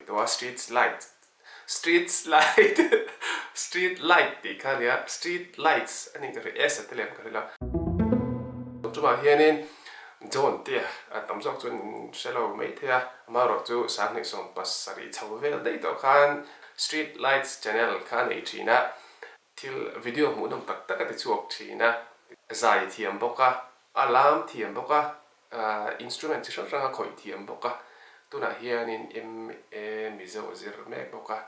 tawh a, Street Light, Street Light, Street Light tih kha a nia, Street Lights a nih ka hria, S a te lem ka hre lo. Chumah hianin John te a tam zawk chuan in hre lo mai thei a, amaherawhchu 2017 chho vel daih tawh khan Street Lights channel kha a nei thin a, Thil video hmuhnawm tak tak a ti chhuak thin a, zai thiam bawk a, a lam thiam bawk a, instrument chi hrang hrang a khawih thiam bawk a, tunah hianin MA Mizo a zir mek bawk a.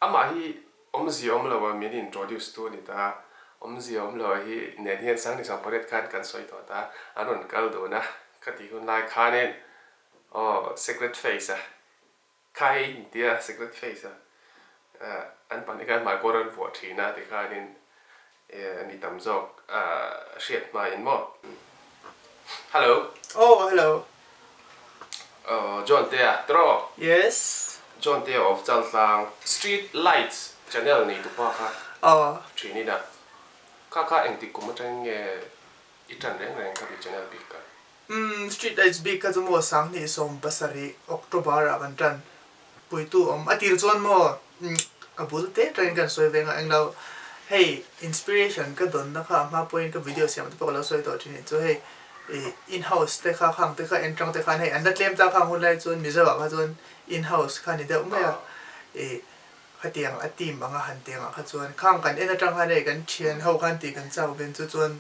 Amah hi awmzia awm lo a min introduce tu a ni ta, awmzia awm lo a hi nen hian 2008 khan kan sawi tawh ta, an rawn kal dun a, ka tih hun lai khanin aw secret face a Khai intia secret face a an pahnih khan hmaikawr an vuah thin a tikhanin mi tam zawk hriat hmain maw. Hello. Oh hello. Oh John Tea tiraw? Yes. John Tea of Chaltlang Street Lights channel nei tupa kha thin in a kha kha engtik kum atangin nge i tan reng reng kha mi channel bik kha? Umm Street Lights bik kha chu maw 2017 October ah kan tan puitu awm a tir chuan maw umm a bul te tangin kan sawi ve nghah englo hei inspiration ka dawnna kha a hma pawhin ka video siam te pawh ka lo sawi tawh thin nih chu hei ih in house te kha khang te kha en tang te khan hei an la tlem ta khang hun lai chuan Mizo ah kha chuan in house kha ni deuh mai a ih khatiang a team anga han tiang ah kha chuan khang kan en atang khan hei kan thian ho khan tih kan chak ven chu chuan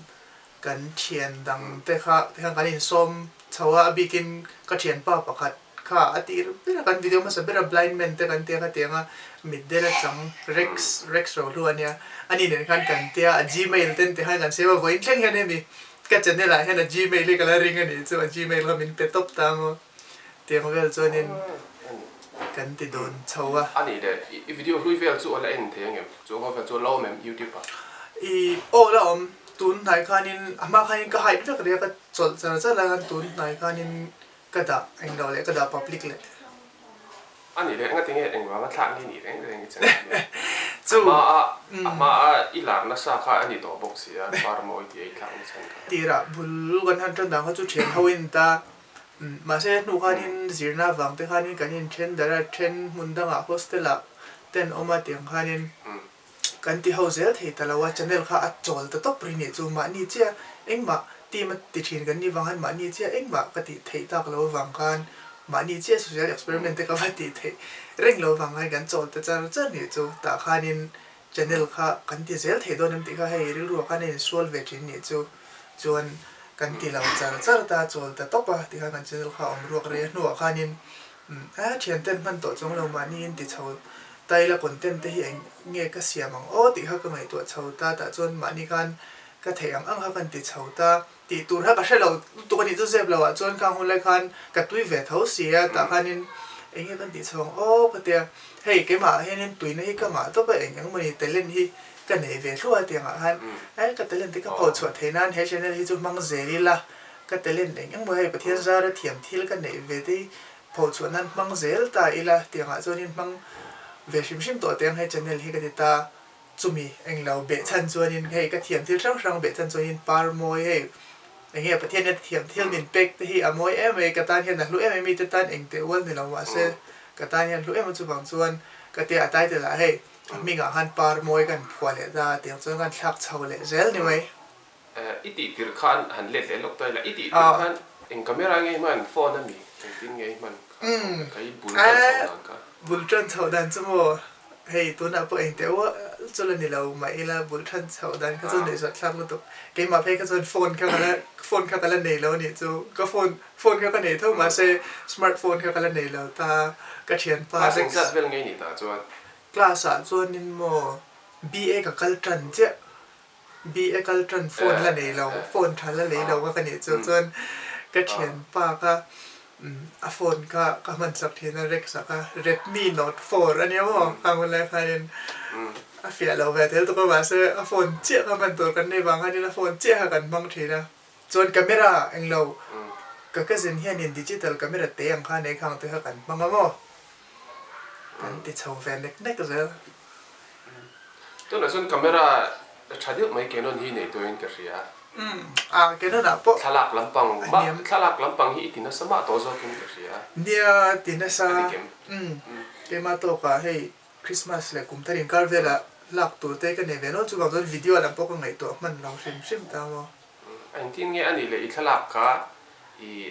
Kan thian dang te kha tikhan kan insawm chho a, a bikin ka thianpa pakhat kha a tir ber a, kan video hmasa ber a blind man te kan tia kha tiang a, mitdel a chang Rex Rex Rohlu a nia, ani nen khan kan tia a gmail ten tikhan kan save a, vawiin thleng hian hemi ka channel ah hian a gmail hi ka la ring a nih chu, a gmail kha min pe tawp ta maw tiang vel chuanin kan ti dawn chho a. A nih leh i video hlui vel chu a la en thei ang em? Chu ho vel chu a la awm em youtube ah? I aw la awm, tun hnai khanin a hma khanin ka hide vek rih a ka chawlh char char lai khan tun hnai khanin ka dah englo leh ka dah public leh. A nih leh engati nge engvanga thlak nge nih reng reng i channel hian? A hma a a hma a i lar nasa kha a ni tawh bawk si a, par mawi tih a i thlak nachhan kha. Tirah bul kan han tan dan kha chu thian ho in ta Mahse hnu khanin zirna avang te khanin kan inthen darh a, then hmun dangah hostel ah ten awm a tiang khanin kan ti ho zel thei ta lo a, channel kha a chawl ta tawp rih nih chu mahni chiah engmah team a ti thin kan nih vang khan mahni chiah engmah ka tih theih tak lo avang khan mahni chiah social experiment te ka va tih theih reng lo avang khan kan chawl ta char char nih chu tah khanin channel kha kan ti zel thei dawn em tih kha hei rilru ah khan a insual ve thin nih chu. Chuan kan ti lo char char ta, chawl ta tawp a, tikhan kan channel kha a awm ruak rei a hnuah khanin a thianten hman tawh chuang lo mahniin ti chho ta ila content te hi eng nge ka siam ang aw tih kha ka ngaihtuah chho ta tah chuan mahni khan ka theih ang ang kha kan ti chho ta tih tur kha ka hre lo lutuk a nih chu zep lo ah chuan khang hun lai khan ka tui ve tho si a tah khanin eng nge kan tih chho ang aw ka tia hei keimah ah hianin tuina hi ka ngah tawp a eng eng mawni talent hi Ka nei ve thluah a tiangah khan eh ka talent te ka pho chhuah theih nan he channel hi chu hmang zel ila ka talent eng eng maw hei Pathian zara thiam thil ka neih ve te hi pho chhuah nan hmang zel ta ila tiangah chuanin hmang ve hrim hrim tawh teh ang he channel hi ka ti ta chumi englo beh chhan chuanin hei ka thiam thil hrang hrang beh chhan chuanin par mawi hei eng nge Pathian hian thiam thil min pek te hi a mawi em mai ka tan hian a hlu em em mi te tan eng teh ual ni lo mahse ka tan hian hlu em a chuvang chuan ka tia a title ah hei A hmingah khan par mawi kan phuah leh ta tiang chuan kan thlak chho leh zel ni mai. I tih tirh khan han let leh lawk ta ila, i tih tirh khan eng camera nge i hman, phone a mi engtin nge i hman kha kha i bul tan chhoh dan kha. Bul tan chhoh dan chu maw hei tunah pawh engte ual chu la ni lo mah ila bul tan chhoh dan kha chu nuihzawt thlak lutuk. Keimah phei kha chuan phone kha ka la phone kha ka la nei lo a nih chu ka phone phone kha ka nei tho mahse smartphone kha ka la nei lo ta ka thianpa Class engzat vel nge i nih tah chuan? Class ah chuanin maw BA ka kal tan chiah, BA kal tan phone la nei lo, phone tha la lei lo kha ka nih chu chuan ka thianpa kha a phone kha ka hman chak thin a Rex ah kha Redmi Note 4 a nia maw khang hun lai khanin a fiah lo ve tel tuk a mahse a phone chiah kha hman tur kan nei vang khanin a phone chiah kha kan hmang thin a chuan camera englo ka cousin hianin digital camera te ang kha nei khang te kha kan hmang a maw. Kan ti chho ve nek nek zel. Tunah chuan camera tha deuh mai Canon hi nei tuahin ka hria. Umm a Canon ah pawh Thlalak lampang mah thlalak lampang hi i ti nasa mah tawh zawkin ka hria. Nia ti nasa. A ni kem. Umm. Keimah tawkah hei Christmas leh kum thar inkar velah lak tur te ka nei ve nual chuvang chuan video lam pawh ka ngaihtuah hman lo hrim hrim ta maw. Engtin nge a nih leh i thlalak kha i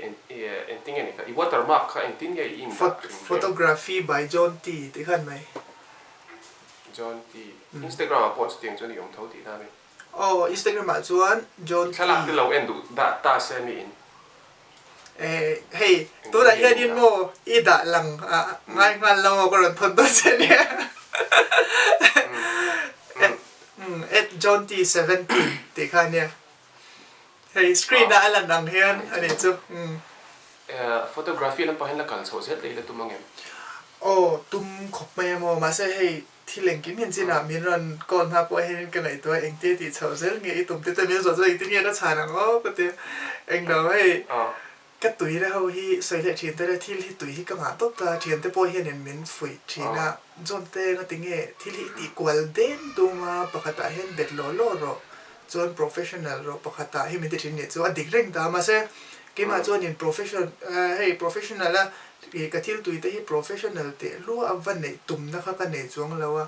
engtin nge ni kha i watermark kha engtin nge i indah hrim hrim? Photography by John T tih khan mai. John T. Instagram ah pawh chutiang chuan i awm tho tihna a mi? Aw Instagram ah chuan John T. I thlalak te lo en duh dah ta se mi in. Eh hei tunah hianin maw i dah lang ah ngai nghal lo maw ka rawn thawn dawn che nia. At John T 17 tih kha ania. Hei screen ah a lan ang hian a nih chu. Photography lampang hian la kal chhoh zel te hi la tum ang em? Aw tum khawp mai a maw mahse hei Thil engkim hian chinah min rawn call hma pawh hian ka ngaihtuah a, engtia tih chhoh zel nge i tum te te min zawh chuan engtin nge ka chhan ang aw ka ti a, englo hei ka tui na ho hi sawi leh thin te thil hi tui hi ka ngah tawp ta, thiante pawh hianin min fuih thin a, John te nga ti nge thil hi i tih kual deng dum a, pakhatah hian bet law law rawh chuan professional rawh pakhatah hi min ti thin nih chu a dik reng ta mahse keimah chuanin profession hei professional a Ih ka thil tui te hi professional teh lua a va neih tumna kha ka nei chuang lo a,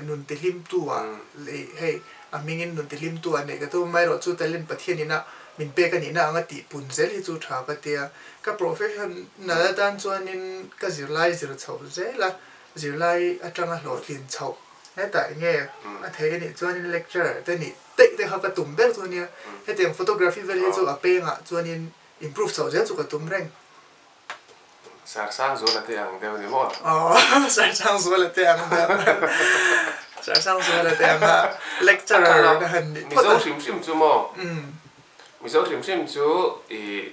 nun ti hlim tu ah leh hei a hmingin nun ti hlim tu ah neih ka tum amaherawh chu talent Pathian ina min pek a nihna anga tih pun zel hi chu tha ka tia. Ka professional atan chuanin ka zirlai zir chhoh zel a, zirlai atanga hlawhtlin chhoh hetah enge a theih a nih chuanin lecturer te nih daih te kha ka tum ber chu ania. Hetiang photography vel hi chu a pengah chuanin improve chhoh zel chu ka tum reng. Sarsangzuala te ang deuh ni maw? Aw, Sarsangzuala te ang deuh. Sarsangzuala te ang a lecturer ka han nih phawt a. Mizo hrim hrim chu maw? Mizo hrim hrim chu i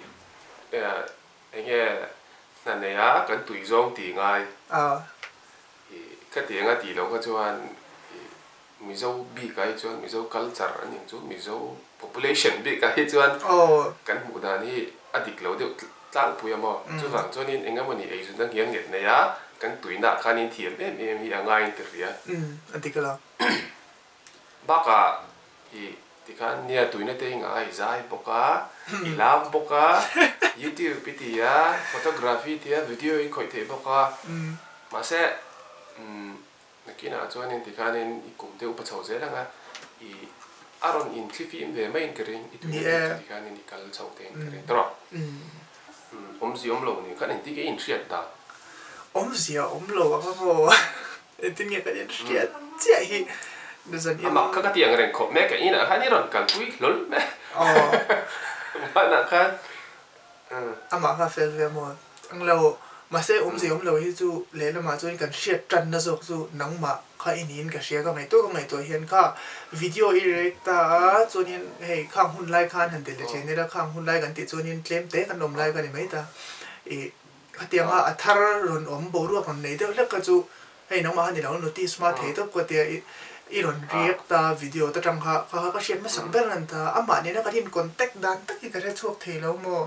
enge hna nei a kan tui zawng tih ngai. I ka ti anga tih loh kha chuan i Mizo bikah hi chuan Mizo culture a nih ang chu, Mizo population bikah hi chuan kan hmuh dan hi a dik lo deuh tlangpui a maw? Chuvang chuanin eng emawni eizun a nghiang nget nei a, kan tuinah khanin thiam em em hi a ngaiin ka hria. A dik lo. Bakah i tikhan nia tuina te hi ngah a, i zai bawk a, i lam bawk a, YouTube i ti a, photography i ti a, video i khawih theih bawk a, mahse Nakinah chuanin tikhanin i kum te upa chho zel ang a, i a rawn inthlifim ve maiin ka ring, i tuina bik chu tikhanin i kal chho te in ka ring tawh. Awmzia awm lo ni khan engtin nge i inhriat dan? Awmzia awm lo ang a maw? Engtin nge kan inhriat chiah hi nizan in. Amah kha ka ti ang reng khawp mek a, inah khan i rawn kalpui hlawl mai a. Hmanah khan. Amah kha fel ve maw? Ang lo, mahse awmzia awm lo hi chu lehlamah chuan kan hriat tanna zawk chu nangmah kha i niin ka hria ka ngaihtuah ka ngaihtuah hian kha video i react ta a chuanin hei khang hun lai khan han delh leh then ila khang hun lai kan tih chuanin tlem te kan awm lai ka ni mai ta i khatianga a thar rawn awm boruak rawn nei deuh hlek kha chu Hei nangmah kha ni lo notice hma thei tawp ka tia i i rawn react a video te tang kha kha kha ka hriat hmasak ber an ta amah nena kan in contact dan tak hi ka hre chhuak thei lo maw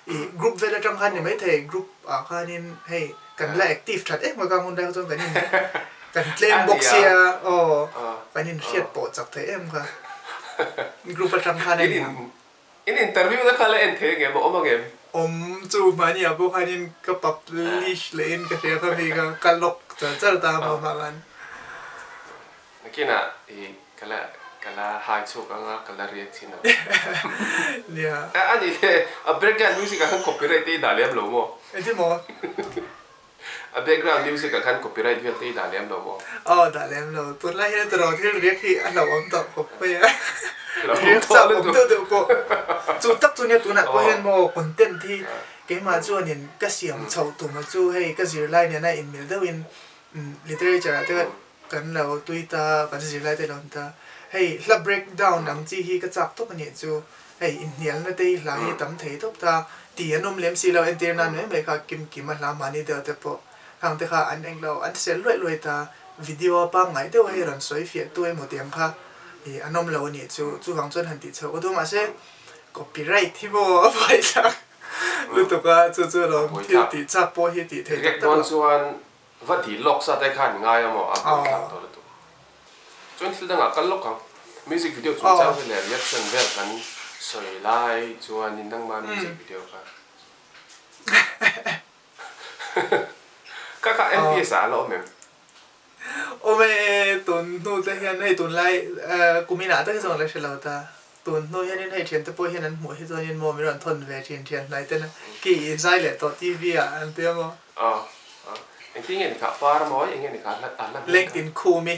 i group vel atang khan ni maithei group ah khanin hei kan la active that em ka hun lai kha chuan kan in kan tlem bawk sia aw kan in hriat pawh chak thei em kha group atang khan a ni ang. In interview na kha la en thei angem a awm angem? Awm chu mahni ah pawh khanin ka publish leh in ka hria kha mi kha ka lock char char ta a maw hmang an. Nakinah i ka la ka la hai chhuak anga ka la riak thin ang. Nia. A nih le a background music ah khan copyright te i dah lem lo maw? Engtin maw? A background music ah khan copyright vel te i dah lem lo maw? Aw dah lem lo. Tunlai hian tiraw thil riak hi a hlauhawm tawh khawp mai a. Riak chak awm deuh deuh pawh. Chu tak chu nia tunah pawh hian maw content hi keimah chuanin ka siam chhoh tum a chu hei ka zirlai nena inmil deuhin literature ah te kan lo tui ta kan zirlai te lo ni ta. Hei hla break down ang chi hi ka chak tawp a nih chu. Hei inhnialna te hi hla hi a tam thei tawp ta ti an awm lem si lo entir nan mai mai kha kim kim a hla mahni deuh te pawh khang te kha an eng lo an sel luaih luaih ta video a pangngai deuh hei rawn sawi fiah tu emaw tiang kha ih an awm lo a nih chu chuvang chuan han tih chhoh ka duh mahse copyright hi maw a buaithlak lutuk a chu chu lawm thil tih chak pawh hi tih theih tak tak lo. Chuan va dil lawk sa te khan ngai a maw a buaithlak tawh lutuk. Chuan thil dangah kal lawk ang. Music video chungchang vel leh reaction vel kan sawi lai chuanin nangma music video kha. Kha kha LPS ah a la awm em? Awm e, tun hnu te hian hei tunlai kum inah tak hi chuan la hre lo ta. Tun hnu hianin hei thiante pawh hian an hmuh hi chuanin maw min rawn thawn ve thin thian hnai tena ki i zai leh tawh TV ah an ti a maw? Aw, aw. Engtin nge ni kha? Par mawi eng nge ni kha a hla hming kha? Lengtin Khumi,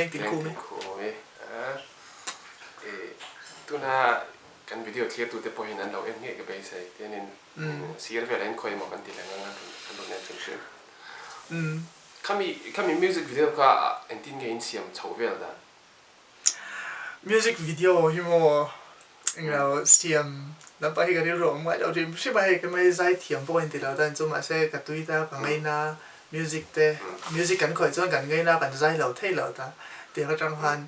Lengtin Khumi. Lengtin Khumi. E, tuna kan video thlir tute pawh hian an lo en ngei ka beisei. Tianin sir velah hian khawi emaw kan ti leh ang a, kan rawn en hrim hrim. Khami, khami music video kha engtin nge in siam chhoh vel dan? Music video hi maw englo siam lampang hi ka rilru a awm ngai lo hrim hrim a, hei ka mai zai thiam pawh ka inti lo tan chu mahse ka tui ta ka ngaina music te music kan khawih chuan kan ngaina kan zai lo thei lo ta tiang atang khan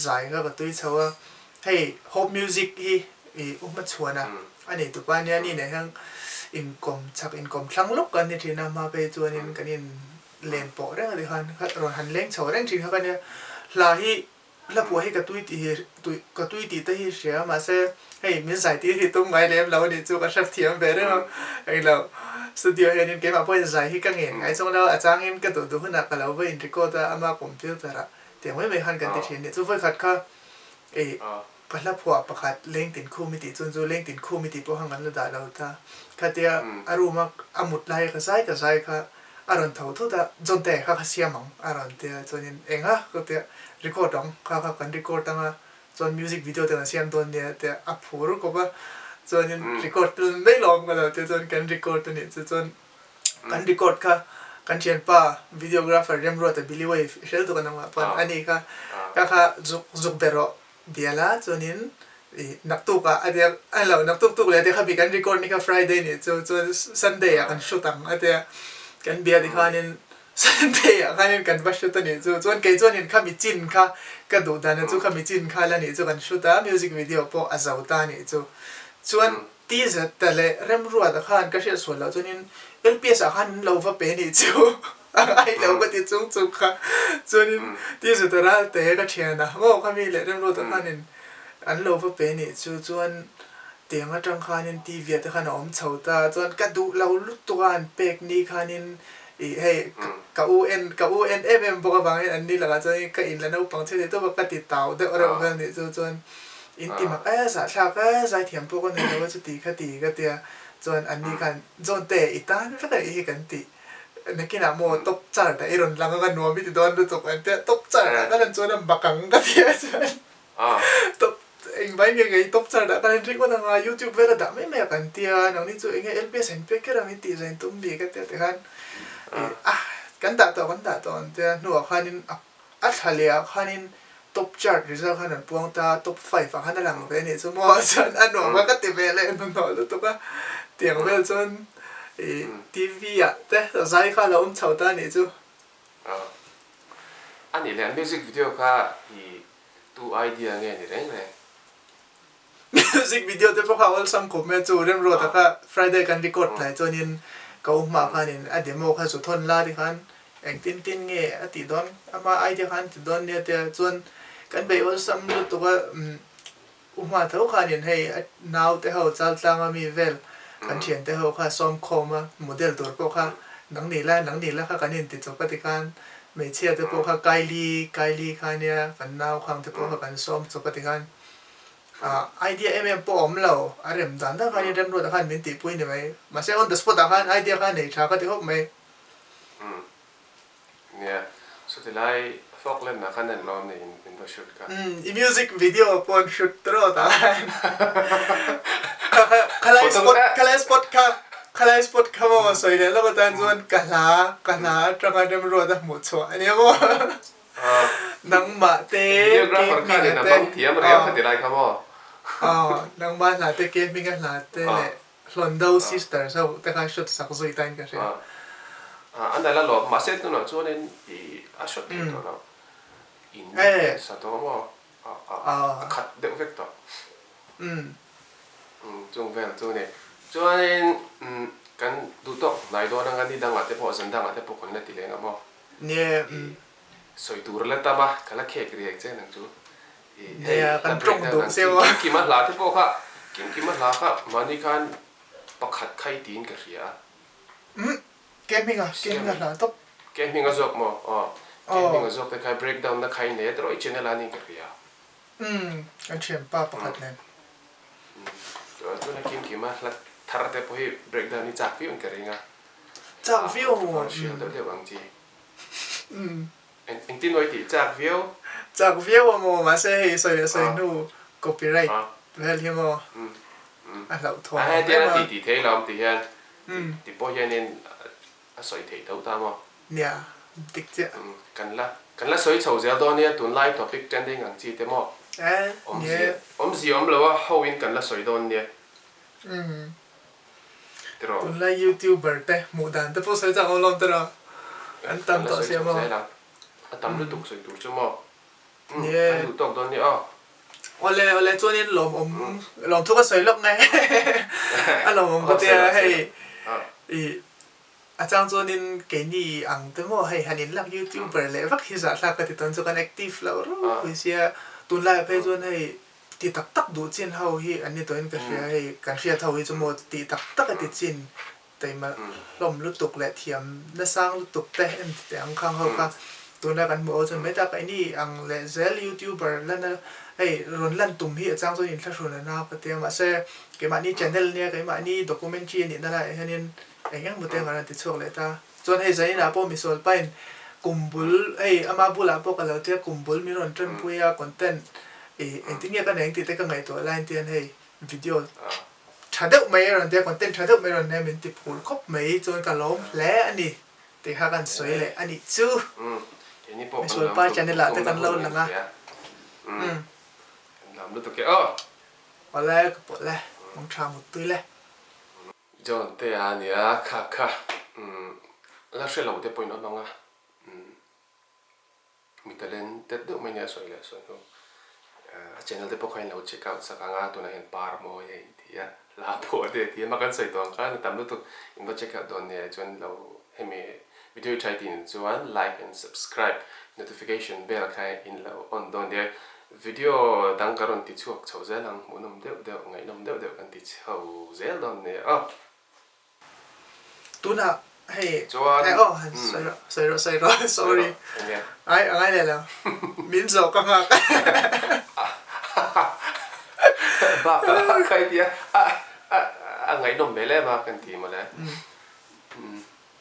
zai kha ka tui chho a, hei hope music hi ih u hmachhuan a a nei tupa nia ni nen hian inkawm chak inkawm thlang lawk kan ni thin a hma phei chuanin kan in len pawh reng a ti khan rawn han leng chho reng thin kha ka nia. Hla hi hla phuah hi ka tui tih hi tui ka tui tih te hi hria a mahse hei min zai tir hi tum ngai lem lo a nih chu ka hrep thiam ve reng a. Englo studio hianin keimah pawhin zai hi ka ngen ngai chuang lo a changin ka duh duh hunah ka lo va in record a ama computer ah tiang mai mai khan kan ti thin a nih chu vawikhat kha ih Ka hla phuah pakhat Lengtin Khum i tih chuan chu Lengtin Khum i tih pawh kha kan la dah lo ta. Khatia a room a a mut lai ka zai ka zai kha a rawn tho thut a, John-te kha ka siam ang a rawn ti a, chuanin eng a ka tia record ang kha kha kan record ang a, chuan music video te kan siam dawn nia tia a phur khawp a, chuanin record tel mai lo awm ka lo tia chuan kan record a nih chu chuan kan record kha kan thianpa videographer Remruata Billy Wave i hrel tuk a nangmah pawn a ni kha ka kha zuk zuk ber rawh Biala chuanin ih naktuk ah a tia a lo naktuk tuk leh a tia khabi kan record ni kha Friday nih chu chuan Sunday ah kan shoot ang a tia kan bia ti khanin Sunday ah khanin kan va shoot a nih chu chuan kei chuanin khami chin kha ka duh dan a chu khami chin kha la nih chu kan shoot a music video pawh a zo ta nih chu chuan T-Z ta leh Remruata khan ka hriat sual loh chuanin LPS ah khan an lo va pe nih chu a ngai lo ka ti chung chung kha chuanin T-Z ta ral te ka thian a maw khami leh Remruata khanin an lo va pe nih chu chuan tiang atang khanin TV ah te khan a awm chho ta chuan ka duh lo lutuk a an pek ni khanin ih hei ka u en ka u en em em bawk avangin an ni lakah chuanin ka inla naupang chhe thei tawp a ka ti tau deuh reuh vel nih chu chuan In ti mak e, zahthlak e, zaithiam pawh ka nei lo a chuti kha ti ka tia chuan an ni khan John te i tan vek a nih hi kan tih nakinah maw top chart ah i rawn lang anga nuam i ti dawn lutuk an tia top chart ah ka lan chuan a mak ang ka tia chuan top engvai nge kei top chart ah ka lan ringawt anga youtube vel a dah mai mai a kan tia nangni chu enge LPS an pek kher ang in tih zain tum mi ka tia tikhan ih ah kan dah tawh kan dah tawh an tia hnuah khanin a A thla leh ah khanin top chart result khan an puang ta, top five ah khan a lang ve anih chu maw chuan a nuam a ka ti ve leh hnuhnawh lutuk a, tiang vel chuan ih TV ah te zai kha a lo awm chho ta anih chu. A nih leh music video kha ih tu idea nge ni reng reng? Music video te pawh kha awlsam khawp mai a chu Remruata kha Friday kan record tlai chuanin ka u hma khanin a demo kha zu thawn la tikhan engtin tin nge a tih dawn ama idea khan ti dawn nia tia chuan kan beih awlsam lutuk a u hma tho khanin hei a nau te ho chaltlang a mi vel kan thian te ho kha sawm khawm a model tur pawh kha nang ni la nang ni la kha kan inti chawp a tikhan hmeichhia te pawh kha Kylie Kylie kha nia kan nau khang te pawh kha kan sawm chawp a tikhan Idea em em pawh a awm lo, a rem dan dan khan in remruat ah khan min tihpui ni mai. Mahse on the spot ah khan idea kha nei tha ka ti khawp mai. Umm. Nia, chuti lai Falkland ah khan an lawm ni in va shoot kha. Umm, i music video pawh an shoot trawt ah khan. Kha kha khalai spot khalai spot kha khalai spot kha maw sawi leh lawk atan chuan ka hla ka hla atanga remruat a hmuh chhuah ania maw. Nangmah te Videographer ke khan hminga in a te hmang thiam riau kha ti lai kha maw? Aw, nangmah hla te ke hminga hla te leh Hlawndo sisters ho te kha shoot sak zui tain ka hria. A nalh a lawm, mahse tunah chuanin i a shoot thei tawh lo. In sa tawh maw? A khat deuh vek tawh. Chung vel chu ni. Chuanin kan duh tawk hnai dawn anga ni dangah te pawh zan dangah te pawh kan la ti leng a maw? Nia umm. Sawi tur a la tam a, ka la khek riak che nang chu. Ih hei Nia hla kan break tawng dan duh ang chi seuh a. Kim Kima hla te pawh kha, Kim Kima hla kha mahni khan pakhat khai tiin ka hria a. Umm ke hminga, ke hminga hla tawp. Ke hminga zawk maw? Aw. Ke hminga zawk te kha break down na kha i nei a tawh i channel ah ni ka hria. Umm, kan thianpa pakhat nen. Chuan tuna kim kim a hla thar te pawh hi break down hi chak viau in ka ring a. Chak viau maw? Controversial deuh deuh ang chi. Umm. Engtin maw i tih chak viau? Chak viau a maw? Mahse hei sawi leh sawi hnu copyright vel hi maw a hlauhthawn awm em a. A hetiang a tih tih thei lo ang tih hian ti pawh hianin a sawi theih tho ta maw? Nia, dik chiah. Kan la kan la sawi chho zel dawn nia tunlai topic trending ang chi te maw? Eh, nia. Awmzia awm lo a ho in kan la sawi dawn nia. Tiraw? Tunlai youtuber te hmuh dan te pawh sawi chak awm lawm tiraw? An tam tawh sia maw? A tam lutuk sawi tur chu maw? Umm, kan duh tawk dawn nia aw. Awle awle chuanin lawmawm lawmthu ka sawi lawk nge a lawmawm ka tia hei i a chang chuanin keini ang te maw hei han inlak youtuber leh vak hi zahthlak ka ti tawn chu kan active loh ropui sia tunlaiah phei chuan hei Ti tak tak duh chin ho hi an ni tawhin ka hria hei, kan hriat ho hi chu maw ti tak tak a ti chin taima hlawm lutuk leh thiam nasang lutuk te en ti teh ang khang ho kha tuna kan hmuh ho chuan mai tak ini ang leh zel youtuber lana hei rawn lan tum hi a chang chuan inthlahrun a na ka tia mahse keimahni channel nia keimahni documentary a nihna laiah hianin eng eng maw te ang a rawn ti chhuak leh ta chuan hei zaninah pawh misual pain kum bul hei ama bulah pawh ka lo tia kum bul min rawn tanpui a content Ih, engtin nge ka nei ang tih te ka ngaihtuah laiin tian hei video tha deuh mai a rawn tia, content tha deuh mai a rawn nia min ti phur khawp mai chuan ka lawm hle a ni tih kha kan sawi leh a nih chu. Misualpa channel ah te kan lo lang a. Awle ka pawlh e, mawng tha muttui le. John te a nia kha kha la hre lo te pawhin awm ang a. Mi talent tet deuh mai nia sawi leh sawi hnu a channel te pawh kha in lo check out sak ang a tunah hian par mawi a inti a hla pawh te a ti a mah kan sawi tawh ang khan a tam lutuk in va check out dawn nia chuan lo hemi video hi try tih chuan like and subscribe notification bell kha in lo on dawn nia video dang ka rawn ti chhuak chho zel ang hmuhnawm deuh deuh ngaihnawm deuh deuh kan ti chho zel dawn nia aw. Tunah hei Chuan eh aw han sawi rawh sawi rawh sawi rawh sorry Enge? Ai a ngai leh lo min zawh ka nghak Bakah kai tia a a a ngaihnawm hmel em a kan ti mawle.